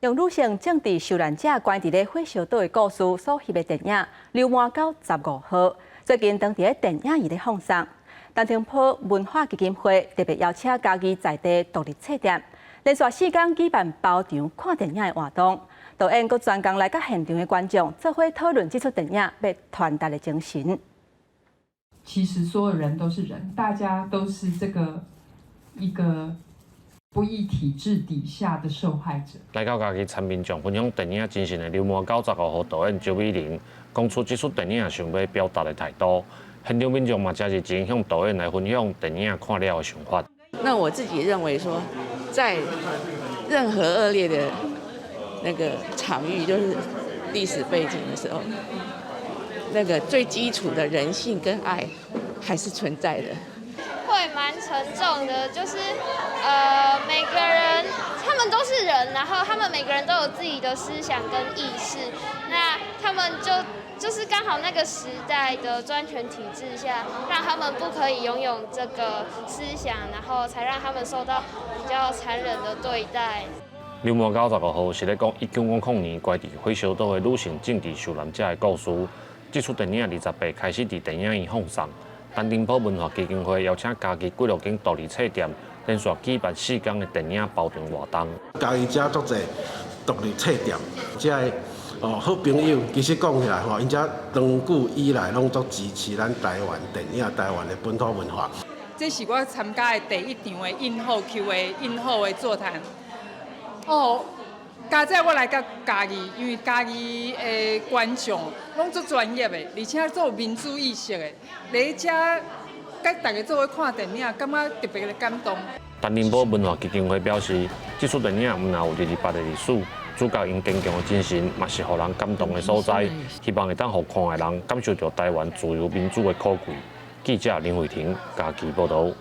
用女性政治受難者關佇咧火燒島的故事所翕的電影《流麻溝十五號》，最近當佇咧電影院咧放送。陳澄波文化基金會特別邀請嘉義在地獨立冊店，連續4工舉辦包場看電影的活動。導演閣專工來佮現場的觀眾做伙討論這齣電影欲傳達的精神。其實所有人都是人，大家都是這個一個不義體制底下的受害者。來到嘉義參民眾分享電影精神的流麻溝十五號導演周美玲，講出這齣電影想欲表達的態度。現場民眾嘛誠熱情向導演來分享電影看了的想法。那我自己認為說，在任何惡劣的那個場域，就是歷史背景的時候，那個最基礎的人性跟愛還是存在的。會蠻沉重的，就是每個人他們都是人，然後他們每個人都有自己的思想跟意識，那他們就是剛好那個時代的專權體制下，讓他們不可以擁有這個思想，然後才讓他們受到比較殘忍的對待。流麻溝十五號是咧講1900年關佇火燒島的女性政治受難者的故事。這齣電影28開始佇電影院放送。陳澄波文化基金會邀請嘉義幾落間獨立冊店，連續舉辦4工的電影包場活動。嘉義遮足濟獨立冊店，遮的哦好朋友，其實講起來吼，𪜶遮長久以來攏足支持咱台灣電影、台灣的本土文化。這是我參加的第一場的映後 Q 的映後的座談。哦，佳哉我來到嘉義，因為嘉義的觀眾攏足專業的，而且足有民主意識的，來遮佮大家做伙看電影，感覺特別的感動。陳澄波文化基金會表示，這齣電影毋但有28的歷史，主角𪜶堅強的精神嘛是予人感動的所在，希望會當予看的人感受著台灣自由民主的可貴。記者林慧婷嘉義報導。